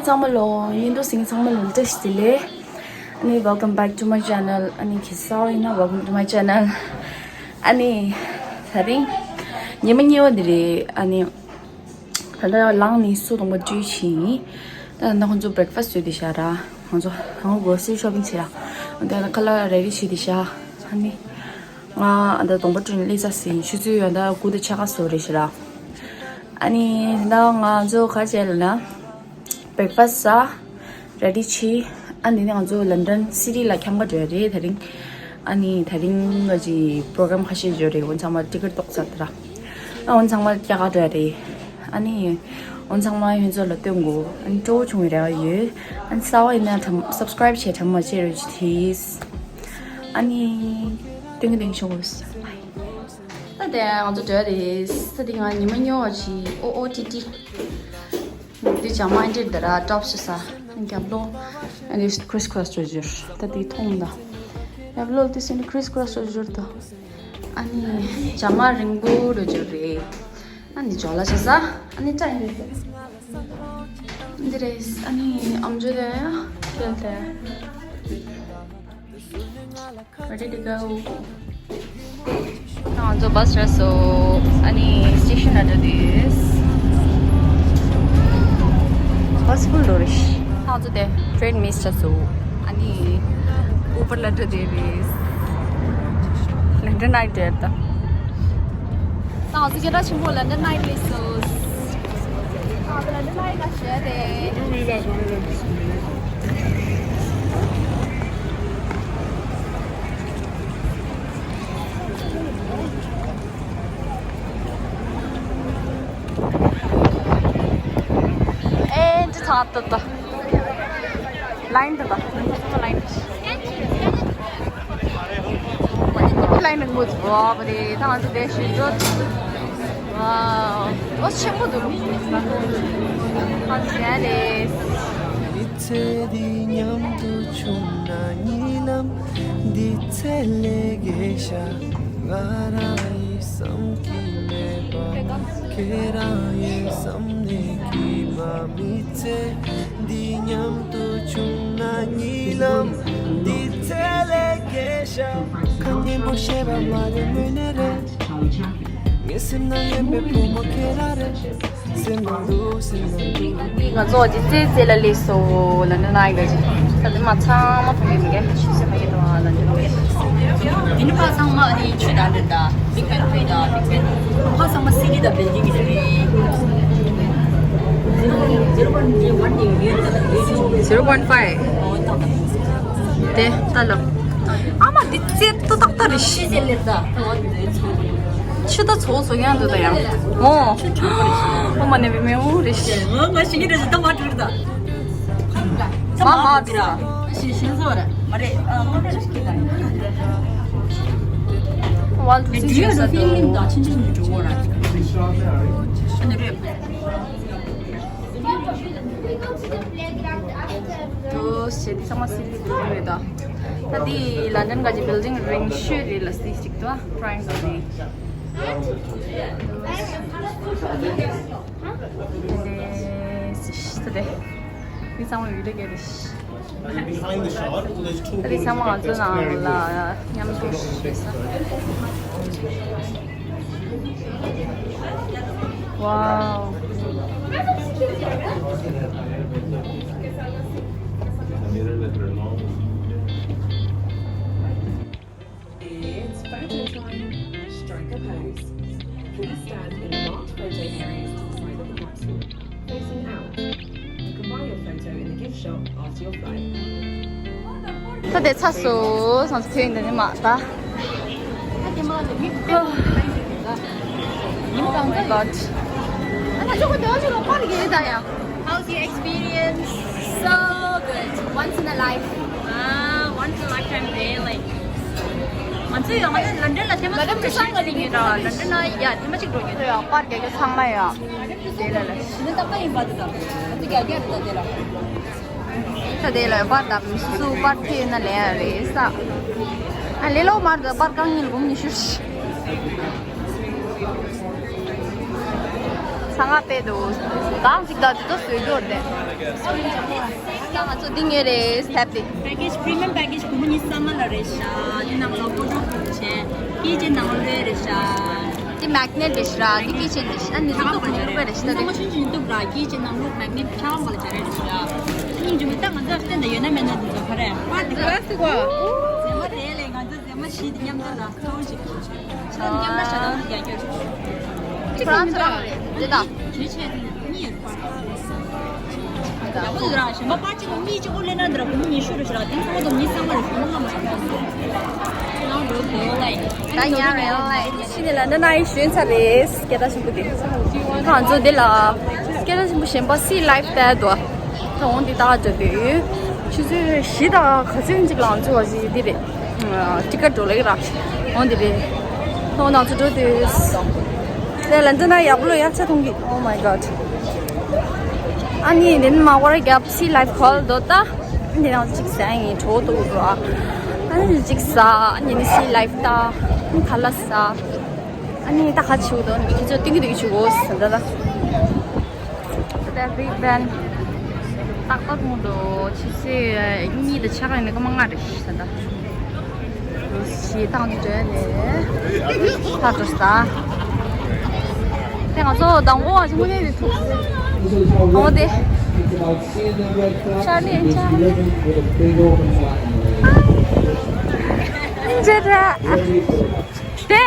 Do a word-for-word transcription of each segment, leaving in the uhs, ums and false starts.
ཚང་མ་ལོ། བརྙན་ཐུང་གཟིགས་མཁན་ཚང་མ་ལོ་བཀྲ་ཤིས་བདེ་ལེགས། ཨ་ནི། Welcome back to my channel. ཨ་ནི་ག་ས་ཡིན་ན། Welcome to my channel. ཨ་ནི་ད་རིང་ཉི་མ་གཉིས་པ་འདི་རེད། ཨ་ནི་ད་ལྟ་ལངས་ནས་སོ་དང་པོ་འདྲུས་ཕྱིན། ད་ད་ཁོང་ཚོ་breakfast བཟོས་བསྡད་ཤག་ར། ང་ཚོ་ང་ཚོ་grocery shopping བྱས་ར། ད་ད་ཁ་ལག་ready བྱས་བསྡད་ཤག་ཨ་ནི་ང་ད་གདོང་པ་བཀྲུས་ནས་སླེབས་ཚར་ཟིན། ཆུ་ཚོད་ཡང་ད་དགུ་དང་ཕྱེད་ཀ་བཟོ་རེད་ཤག་ར། ཨ་ནི་ད་ང་ཚོ་ག་རེ་བྱས་ལབ་ན། breakfast ཟ། ready བྱས། ཨ་ནི་ང་ཚོ་London city ལ་འཁྱམ་ག་འགྲོ་ཡ་རེད་ད་རིང་། ཨ་ནི་ད་རིང་ང་ཚོའི་program ཁ་ཤས་ཡོད་རེད། འོ་ཚང་མ་ticket བཏོག་ཚར་ད་ར། ཨ་འོ་ཚང་མ་རྒྱག་ག་འགྲོ་ཡ་རེད། ཨ་ནི་འོ་ཚང་མ་ཁྱོད་ཚོ་ལ་སྟོན་དགོས། ཨ་ནི་སྤྲོ་བོ་བྱུང་བའི་རེ་བ་ཡོད། ཨ་ནི་གསར་པ་ཡིན་ན་དྲ་subscribe བྱས་དྲ་མ་བྱས་རོགས་བྱེད་དེས། ཨ་ནི་སྟོན་གི་སྟོན་གི་ཆོག་གོ། ད་དེ་ང་ཚོ་འགྲོ་ཡ་རེད། ད་དེ་ང་ཉི་མ་ཉོ་བ་ཆི་ཨོ་ཨོ་ཏི་ཏི། འདི་བྱ་མ་འདྲེ་འདི་ར་top ཞིག་ས། རྒྱབ་ལོགས་ཨ་ནི་criss cross འགྲོ་རྒྱུར། ད་འདི་མཐོང་ད། རྒྱབ་ལོགས་འདི་སུ་ནི་criss cross འགྲོ་རྒྱུར་ད། ཨ་ནི་བྱ་མ་རིང་པོ་འགྲོ་རྒྱུ་རེད། ཨ་ནི་ཇོ་ལ་ཞིག་ས། ཨ་ནི་ཏྲ་འདི་རེད། ཨ་ནི་ཨམ་ཅོག་དེ་ཡ་ཁྱེར་ཏེ། Ready to go. ང་ཚོ་bus རག་སོང་། ཨ་ནི་station ལ་འགྲོ་དུས་bus full འགྲོ་རེད། ང་ཚོ་དེ་train miss བྱས་སོང་། ཨ་ནི་Uber ལ་འགྲོ་དུས་རེད། London Eye འགྲོ་ད། ང་ཚོ་སྐད་གྲགས་ཆེན་པོ་London Eye སླེབས་སོང་། ང་ཚོ་London Eye ལ་བཞུགས་ཏེ། ཨེ་འདི་ཚ་ཏོ་ཏོ། line དུ་དང་། line དུ། line དུ་ངོ་ཚ་བ་རེད། ད་ང་ཚོ་དེ་ཞིག་འགྲོ། ཝའོ། ཨོ་ཆེན་པོ་འདུག་ཨ་ཟེར་རེད། མི་ཚེ་འདི་མཉམ་དུ་བྱུང་ན་གཉིད་ལམ་འདི་ཚེ་ལས་རྒས་ཤག་ང་རང་ཡིན་བསམ་གྱི་མེད་པ། ཁྱེད་རང་ཡིན་བསམ་ནས་སྐྱིད་པ། མི་ཚེ་འདི་མཉམ་དུ་བྱུང་ན་གཉིད་ལམ་འདི་ཚེ་ལས་རྒས་ཤག་ཁ་སྙན་པོ་བཤད་པ་མ་རེད། དངོས་གནས་རེད། ངའི་སེམས་ནང་ཡོད་པའི་བུ་མོ་ཁྱེད་རང་རེད། སེམས་ནང་འདུག་སེམས་ནང་འདུག་ང་ཚོ་ཨ་ཅེ་རྩེ་རྩེ་ལ་སླེབས་སོང་། London Eye ག་ཅི། ད་དེ་མ་ཚང་མ་ཕ་གི་མི་རྒན་ཆུ་ཚོད་ཕ་གི་དང་London Eye། དེ་ནི་ཕ་ཚང་མ་ཨ་ནི་ཆུ་དང་འདྲ་ད། Big Ben ཕ་གི་དང་Big Ben། ཕ་ཚང་མ་city དང་building གི་རེད། zero point five དེ་ད་ལ། ཨ་མ་འདི་རྩེ་ཏོ་ཏག་ཏག་རེད་ཤི། ཆུ་ད་ཚོ་ཚོ་ཡང་འདུག་ད་ཡང་། ཨོ། ཨོ་མ་ནེ་བི་མེ་འུ་རེད་ཤི། ང་ང་ཤི་ནི་རེད་ད་མ་འགྲུར་ད། མ་མ་འདི་ར། ཤི་ཤི་ཚོ་ར་མ་རེད། ཨ་ང་རེད་ཤི་ད། ཝལ་དུ་སི་ཇི་ས་དུ། ད་ཆིན་ཆིན་མི་འགྲོ་བ་ར། ཨ་ནི་རེད། དུ་ཞེ་དི་ཚང་མ་སི་ལི་དུ་རེད་ད། ད་དི་London ག་ཅི་building རིང་ཤོས་རེད་ལ་སི་ཅིག་ཏུ་triangle རེད། ད་དེ་དི་ཚང་མ་ཡུལ་ལས་རེད། Behind the shot, there's two ད་དེ་ཚང་མ་ང་ཚོ་ནང་ལ་མཉམ་དུ་ཞེས་ས། Wow. It's photo time. Strike a pose. Please stand in a marked photo area to the side of the capsule, facing out. You can buy your photo in the gift shop after your flight. ད་དེ་ཚ་སོ་སང་ཚ་ཁྱོད་འདི་ནི་མ་ད། Oh my god. How's your experience? So good. Once in a life. Ah, once in a lifetime day, like. ང་ཚོ་ཡང་ང་ཚོ་London ལ་ཐེངས་མ་གཅིག་འགྲོ་ཤེས་ཀྱི་རེད། London ལ་ཡ་ཐེངས་མ་གཅིག་འགྲོ་རྒྱུ་རེད། པར་རྒྱག་རྒྱུ་ཚང་མ་ཡ། དེ་ལ་ལ། ད་དེ་ལ་པར་དང་སུ་པར་ཐེབས་ན་ལས་ཡ་རེད་ས། ཨ་ལེ་ལོ་མར་ད་པར་རྐང་གཉིས་ལ་འབུམ་ཉི་ཤུ་ཞིག་ས་ ང་དཔེ་འདུག་གང་ཅིག་ད་དེ་ཚོ་བཟོས་རྒྱུ་རེད། ད་ང་ཚོ་འདི་ངེས་རེད་ཐེབས་དེ། Package, premium package སྒོར་མོ་ཉི་ཤུ་རྩ་ལྔ་ལ་རེད་ཤག་འདི་ནང་ལ་ཀོ་ཅོག་ཕུབ་བྱས། ཀི་ཅན་ནང་ལོགས་རེད་ཤག་འདི་མེག་ནེཊ་རེད་ཤག་འདི་ཀི་ཅན་རེད་ཤག་ནི་ཚོ་ཏོག་ཏོག་རེད་ཤག་འདི་ནང་ལོགས་ཤིན་ཅིན་ཏོག་ར་ཀི་ཅན་ནང་ལོགས་མེག་ནེཊ་ཁྱག་མ་ལ་བྱ་རེད་ཤག་སྙིང་རྗེ་མོ། ད་ང་ཚོ་སྟེང་ད་ཡོད་ན་མེད་ན་འདི་ཚོ་ག་རེ་པར་ཏི་ག་ཟེར་གོ་ཟེ་མ་རེད་ལས། ང་ཚོ་ཟེ་མ་བཞི་དེ་མཉམ་དུ་ལ་ཚོང་ཞིག་ཁྱེར་ཆོག་ཁྱེད་རང་མཉམ་ལ་ཞྭ་དང་རྒྱ་སྐྱོར་ཆོག་ཁྱེད་རང་ཚོ་རང་རེད་འདི་དང་། གྲོས་ཆོད་དེ་གཉིས་ཡོད་པ། ཡག་པོ་འདུག་ར། གཞན་པ་པར་གཅིག་གོ་གཉིས་གཅིག་གོ་ལེན་ན་འདི་ར་སྒོར་མོ་ཉི་ཤུ་རེད་ཤག་དེ་ཚོ་དང་མི་ཚང་མ་ལ་སྒོར་མོ་ལྔ་མ་ཡིན་པ། ད་ཉལ་རེད་ལ། ཕྱི་ནས་ལ་ན་ན་ཡི་ཞོན་ཚར་རེད། སྐད་གྲགས་ཆེན་པོ་དེ། ད་ང་ཚོ་འདི་ལ་སྐད་གྲགས་ཆེན་པོ་གཞན་པ་སི་ལའིབ་ལྟ་འདུག་ད་འོང་འདི་ལྟ་འགྲོ་དུས་ཆུ་ཚོད་བཞི་དང་ག་ཚོད་ཅིག་ལ་ང་ཚོ་བ་ཞིག་འདི་རེད། ཊི་ཀེཊ་འགྲོ་ལེགས་ར། འོང་འདི་རེད། ད་ང་ཚོ་འགྲོ་དུས་ལས་ལན་འདི་ན་ཡག་པོ་ལོ་ཡག་ཆ་མཐོང་གི Oh my god. ཨ་ནི་འདི་ནི་མ་བར་རྒྱབ་སི་ལའིབ་ཁོལ་འདོད་ད། འདི་ནང་གཅིག་ཟ་ཡིན་གྲོ་དུ་འགྲོ་ཨ། ཨ་ནི་གཅིག་ཟ་ཨ་ནི་ནི་སི་ལའིབ་ད། ཨ་ནི་ཁ་ལག་ཟ། ཨ་ནི་ད་ཁ་ཆུ་དོ་ནི་ཁྱི་ཚོ་ཏིང་གི་ཏིང་གི་ཆུ་གོ་ཟ་ད་ད། ད་བིག་བེན། ཏག་ཏག་མོ་དོ་ཆི་སི་གཉིས་དང་ཆ་ག་ནི་ཀ་མ་ང་རེ་ཤི་ད་ད། ཞེས་ཐང་དུ་འདྲེན་ནས་ཕར་འགྲོ་ས། དེ་ང་ཚོ་དང་པོ་བ་ཞིག་དངོས་གནས་རེད་ཐུག་འོ་དེ། ཆར་ནས་ཆར་ནས། ཇེ་དྲག་དེ།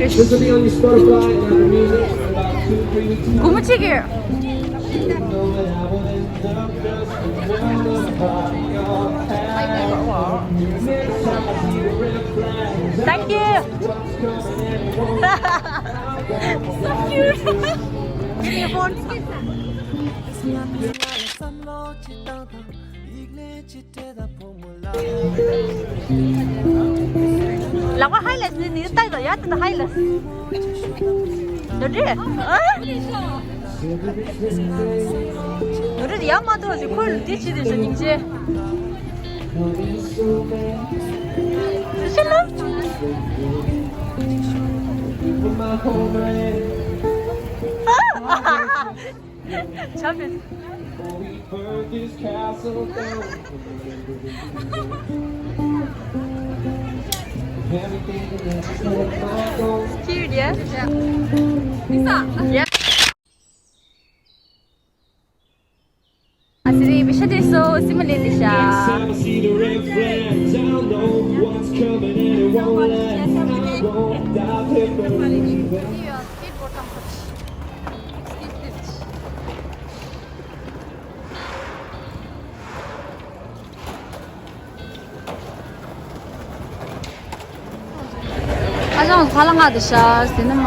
This will be on your Spotify and Apple Music in about two, three weeks' time. སྒོར་མོ་གཅིག་གི། Thank you. So cute. ལག་པ་ཧའི་ལས་ནི་ནི་ལྟ་དང་ཡ་དེ་ན་ཧའི་ལས། འདི་འདྲས། ཨ། འདི་འདྲས་ཡ་མ་ཐོག་ཅིག་ཁོས་འདི་བྱེད་དེ་ཞོ་སྙིང་རྗེ། ཤི་ལ། ཨ། ཆབ་མེད། Cute, yeah? Yeah. Yeah. ཨ་སི་རི་བི་ཤ་དེ་སོ་སི་མ་ལེ་དེ་ཤ། ཨ་ཅང་ཁ་ལ་ང་དེ་ཤ་ཟིན་ན་མ་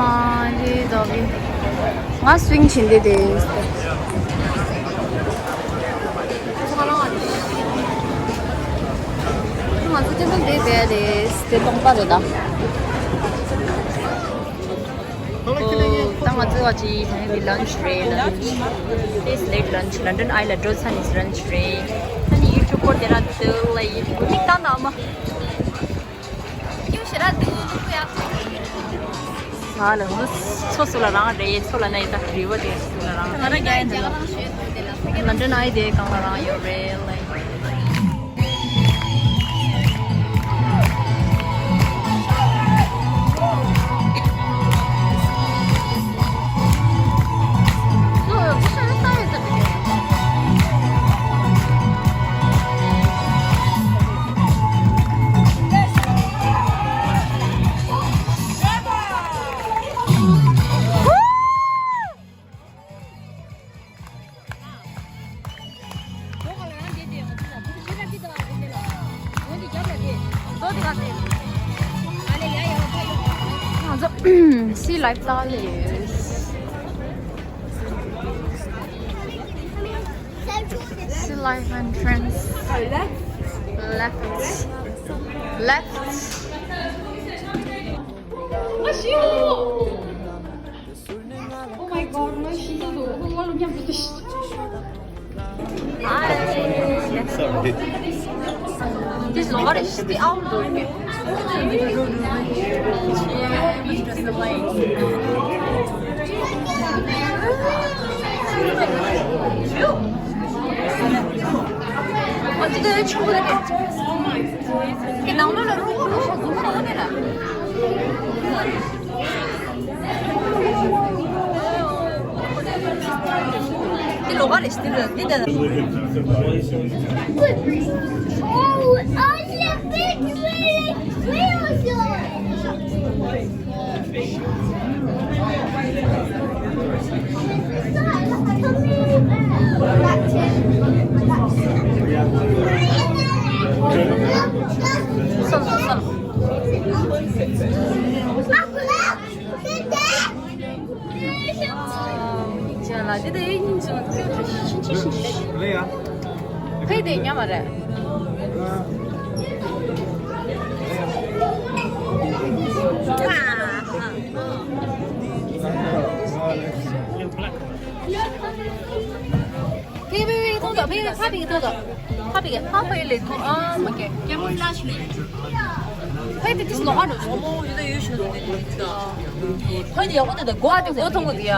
རེད་དོ་གི། ང་སུ་ཝིང་ཕྱིན་དེ་དེ། ང་ཚོ་ཏན་ཏན་དེ་བས་རེད་དེ་སྟོང་པ་རེད་ད། ད་ང་ཚོ་བ་ཅི་ད་ནི་ལན་ཆི་རེད། ལན་ཆི། This late lunch. London Eye ལ་འགྲོ་ཚར་ནས་ལན་ཆི་རེད། ད་ནི་ཡུ་ཊུབ་པར་དེ་ར་དུ་ལ་ཡི་གུ་ནི་ད་ན་མ། ཡུ་ཤི་ར་དུ་དུ་ཡ། ང་ལ་ཧུ་སོ་སོ་ལ་རང་རེད་ཚོ་ལ་ན་ཡི་ད་རི་བ་དེ་སོ་ལ་རང་ང་ར་རྒྱ་ཡན་དེ་ལ། London Eye དེ་གང་ལ་རང་ཡོད་རེད་ལ། See life, see life entrance. Left. Left. Oh my God, my shit. This is what is the outdoor. Oh, oh, yeah, big, really, really good. ཕེ་ཕེ་ཕེ་ཐོང་དང་ཕེ་ཕེ་ཕ་ཕེ་ཐོང་དང་ཕ་ཕེ་ཕ་ཕེ་ལེ་ཐོང་ཨ་མ་ཀེ་ཀེ་མོ་ཕ་ལ་ཤི་ལེ་ཕེ་ཏི་ཏིས་ལོ་ཧ་ནོ་ཤོ་མོ་ཡུ་ད་ཡུ་ཤི་ནོ་ཏེ་ཏི་ཏི་ད་ཕེ་ཏི་ཡ་གོ་ཏེ་ད་གོ་ཏེ་གོ་ཐོང་གོ་ཏི་ཡ་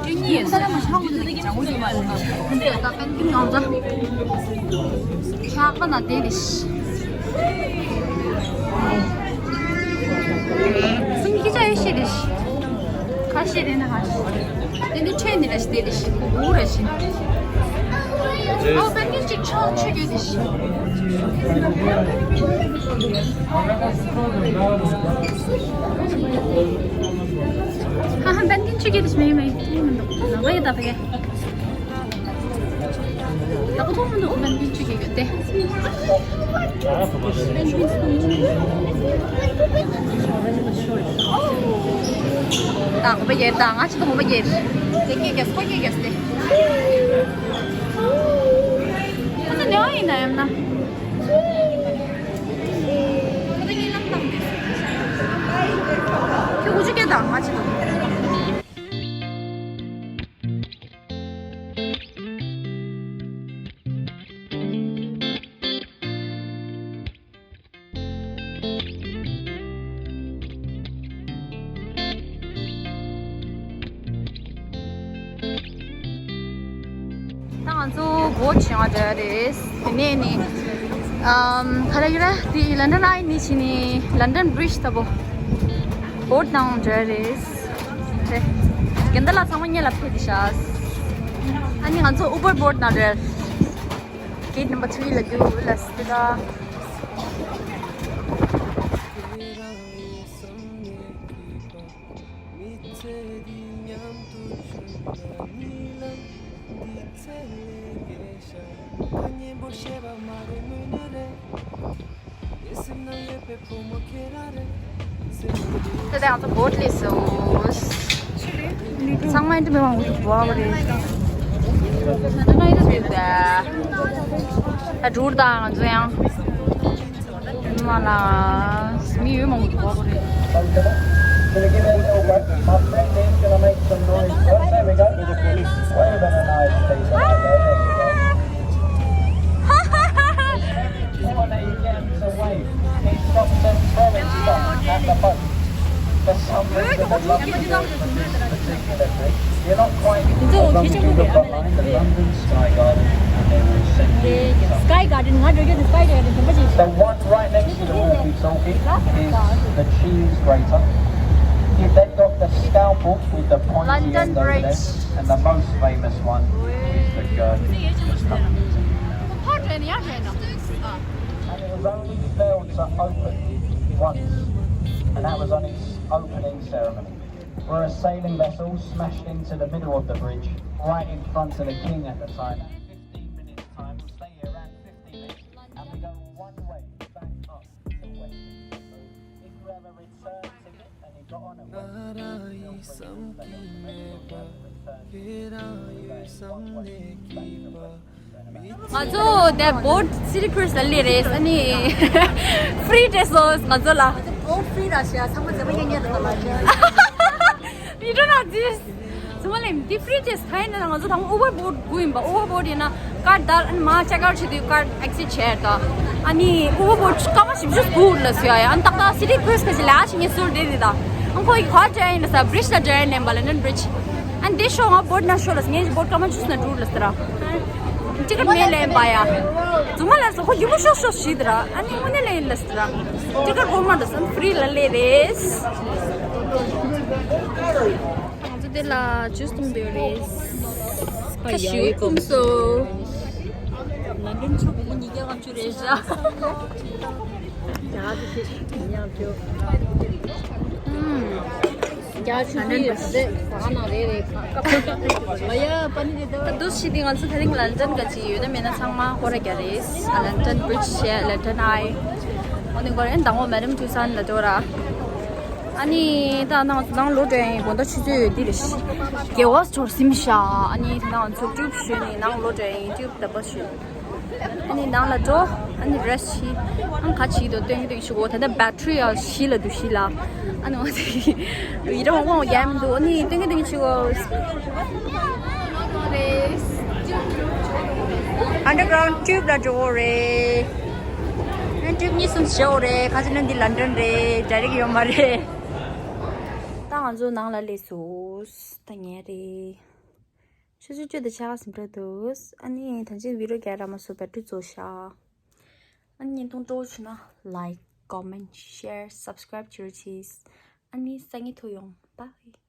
ཏི་ཉི་ས་ན་མ་ཤ་གོ་ཏེ་ཏི་ཀྱང་གོ་ཏི་མ་ལེ་ཏི་ཏི་ད་ཕེ་ཏི་ཀྱང་ད་ཤ་ཁ་ན་ཏེ་ཏི་ཤི། སུམ་ཁྱི་ཅག་ཡོད་ཤེས་རེད་ཤི། ཁ་ཤས་རེད་ན་ཧ་ཤི། དེ་འདི་ཁྲེལ་ནི་ར་ཤི་དེ་རེད་ཤི། གུ་ར་ཤི། ཨོ་པན་ནི་ཅིག་ཆོ་ཆོ་ཡོད་དེ་ཤི། ཧ་ཧ་པན་ནི་ཅིག་ཡོད་དེ་ཤི་མེ་མེ། ལ་བ་ཡོད་ད་པ་ཡ། ད་གོ་ཐོག་མི་འདུག་པན་ཏིན་ཆུ་གི་ཡོད་དེ། ད་ངོ་མ་ཡེར་ད་ང་ཅི་ད་ངོ་མ་ཡེར། དེ་སྐད་རྒྱག་སྐད་རྒྱག་སྟེ། ཁོ་ཚོ་ནེ་བ་ཡིན་ན་ཡང་ན། ཁྱོད་ཀུ་ཅི་སྐད་ད་ང་ཅི་ད། ད་ང་ཚོ་བོ་ཊི་བྱེད་ཡག་འགྲོ་ཡག་རེད། དེ་ནས་ནི་ཨམ་ག་རེ་ཡོད་ར། དེ་ལན་ཌན་ཨའི་ནས་ཕྱིན་ནས་ལན་ཌན་བྷི་རིཇ་ལྟ་བུ་བོ་ཊི་ནང་འགྲོ་ཡག་རེད། རེད། རྒན་དར་ལགས་ཚང་མ་སྔོན་ལ་ཕེབས་ཤག་ཨ་ནི་ང་ཚོ་ཨུ་བར་བོ་ཊི་ནང་འགྲོ་ཡག་རེད། གེ་ཊི་ནམ་བར་ཐི་རི་ལ་རྒྱུགས་ལ་སི་ཏི་ད། དེ་དང་ང་ཚོ་བོ་ཊི་སླེབས་སོང་། ཚང་མ་འདི་མི་མང་པོ་ཞིག་འགྲོ་བ་རེད། ད་འགྲུལ་དང་ང་ཚོ་ཡང་མ་ལ་མི་ཡོད་མང་པོ་འགྲོ་བ་རེད། Away. He stops them from his stop at the boat. For some reason, the love particular trip. You're not quite as long as you look online, the London Sky Garden, and they will send you something. Sky Garden, ང་འགྲོ་རྒྱུ་དེ་Sky Garden དེ་མ་ཅིག The one right next to the walkie-talkie is the cheese grater. You've then got the scalpel with the pointy end over there, and the most famous one is the gherkin, which comes with the And it was only failed to open once, and that was on its opening ceremony, where a sailing vessel smashed into the middle of the bridge, right in front of the king at the time. Fifteen minutes time, we'll stay here around fifteen minutes, and we go one way back up to Westminster. So if you have a return ticket, ང་ཚོ་དེ་བོ་ཊི་སི་ཊི་ཀྲུ་ཛི་ལ་སླེབས་རེད། ཨ་ནི་ཕི་རི་སྤྲད་སོང་ང་ཚོ་ལ། བོ་ཊི་ཕི་རི་ར་ཤི་ཡ་ཚང་མ་མཛེས་མ་ཉན་ཉན་དུ་ལ་ཤི་ཡ། You don't have this. ཚང་མ་ལ་འདི་ཕི་རི་ཅེས་ཐ་ཡིན་ན། ང་ཚོ་དང་ཨུ་བར་བོརྡ་དགོས་ཡིན་པ། ཨུ་བར་བོརྡ་ཡིན་ན་ཀར་བརྡལ། ཨ་ནི་མ་ཅེག་ཨའུཊ་བྱེད་དུས་ཀར་ཨེག་སི་ཆེད་ད། ཨ་ནི་ཨུ་བར་བོརྡ་སྐར་མ་བཞི་བཅུ་དགུ་ལ་ཟེར་ཡ། ཨ་ནི་ཏག་ཏག་སི་ཊི་ཀུ་ཟི་ཁ་ཅིག་ལ་ཨ་ཞིག་ངས་སུར་དེ་རེད་ད། ཨ་ཁོ་ཡི་ག་བར་འགྲོ་ཡིན་ན་ས་བྷི་རི་ཇི་ལ་འགྲོ་ཡིན་ནམ་པ། ལན་ཌན་བྷི་རི་ཇི། ཨ་ནི་དེ་ཤོག་ང་བོརྡ་ན་ཤོག་ལ་ངས་བོརྡ་སྐར་མ་བཅུ་ན་དྲུག་ལ་ཟེར་ར། ཊི་ཀེ་ཊི་མེད་ལ་ཡིན་པ་ཡ། རྫུན་མ་ལ་སོ་ཁོ་ཡུ་བོ་ཤོག་ཤོག་ཞིག་དེ་ར། ཨ་ནི་དངོས་གནས་ལ་ཡིན་ལ་ཟེར་ར། ཊི་ཀེ་ཊི་བོརྡ་མ་འགྲོ་སོང་ཕི་རི་ལ་ལས་རེད། ང་ཚོ་དེ་ལ་ཇུས་འཐུང་འདོད་རེད། ཁ་ཞུ་ཀུམ་སོ། ལན་ཌན་ཆུ་བོ་ཉིས་བརྒྱ་ལྔ་བཅུ་རེད་ཤག་ད་འདུག་སེ་དེ་ང་ཚོ་ད་རིང་ལན་ཌན་ག་ཅིག་ཡོད་ན་མེད་ན་ཚང་མ་སྐོར་ར་རྒྱག་རེད། ལན་ཌན་བྷི་རི་ཇི་བྱས། ལན་ཌན་ཨའི། འོ་ནི་སྐོར་ཡིན། དང་པོ་མེ་ཌམ་ཊུ་སན་ལ་འགྲོ་ར། ཨ་ནི་ད་ནང་ནང་ལོག་འགྲོ་ཡིན། དགོང་དག་ཆུ་ཚོད་འདི་རེད། བརྒྱད་པ་འགྲོ་ཟིན་ཤག་ཨ་ནི་ད་ང་ཚོ་ཊིའུབ་ཞོན་ནས་ནང་ལོག་འགྲོ་ཡིན། ཊིའུབ་ལྡབ་པ་ཞོན། ཨ་ནི་ནང་ལ་འགྲོ། ཨ་ནི་རེ་སི་ཊི་བྱེད། ཨ་ནི་ག་བྱེད་དོ་སྟོན་གི་སྟོན་གི་ཞུ་གོ། ད་ལྟ་བེ་ཊི་རི་ཡ་བཞི་ལ་འདུག་བཞི་ལ། ཨ་ནི་འོ་དེ་ཡི་རང་དབང་དབང་རྒྱག་མི་འདུག་ཨ་ནི་སྟོན་གི་སྟོན་གི་ཞུ་གོ། ཨན་ཌར་གྷའུན་ཌི་ཊིའུབ་ལ་འགྲོ་གི་རེད། ཨ་ནི་ཊིའུབ་གཉིས་གསུམ་བྱེད་དགོས་རེད། ག་ཅི་ན་འདི་ལན་ཌན་རེད། ཌའི་རེག་ཡོད་མ་རེད། ད་ང་ཚོ་ནང་ལ་སླེབས་སོང་། ད་ཉལ་རེད། ཆུ་ཚོད་བཅུ་དང་ཕྱེད་ཀ་ཟིན་འགྲོ་འདུག་ཨ་ནི་ད་ཅི་བི་ཌི་ཡོ་རྒྱག་རག་མ་སོང་། བེ་ཊི་རི་རྫོགས་ཤག་ཨ་ནི་བརྙན་ཐུང་སྤྲོ་བོ་བྱུང་ན་ལའིཀ་ཀོ་མེན་ཊི་ཤེར་སབ་སི་ཀ་རའིབ་བྱེད་རོགས་གྱིས། ཨ་ནི་སང་ཉིན་ཐུག་ཡོང་། བྷའི།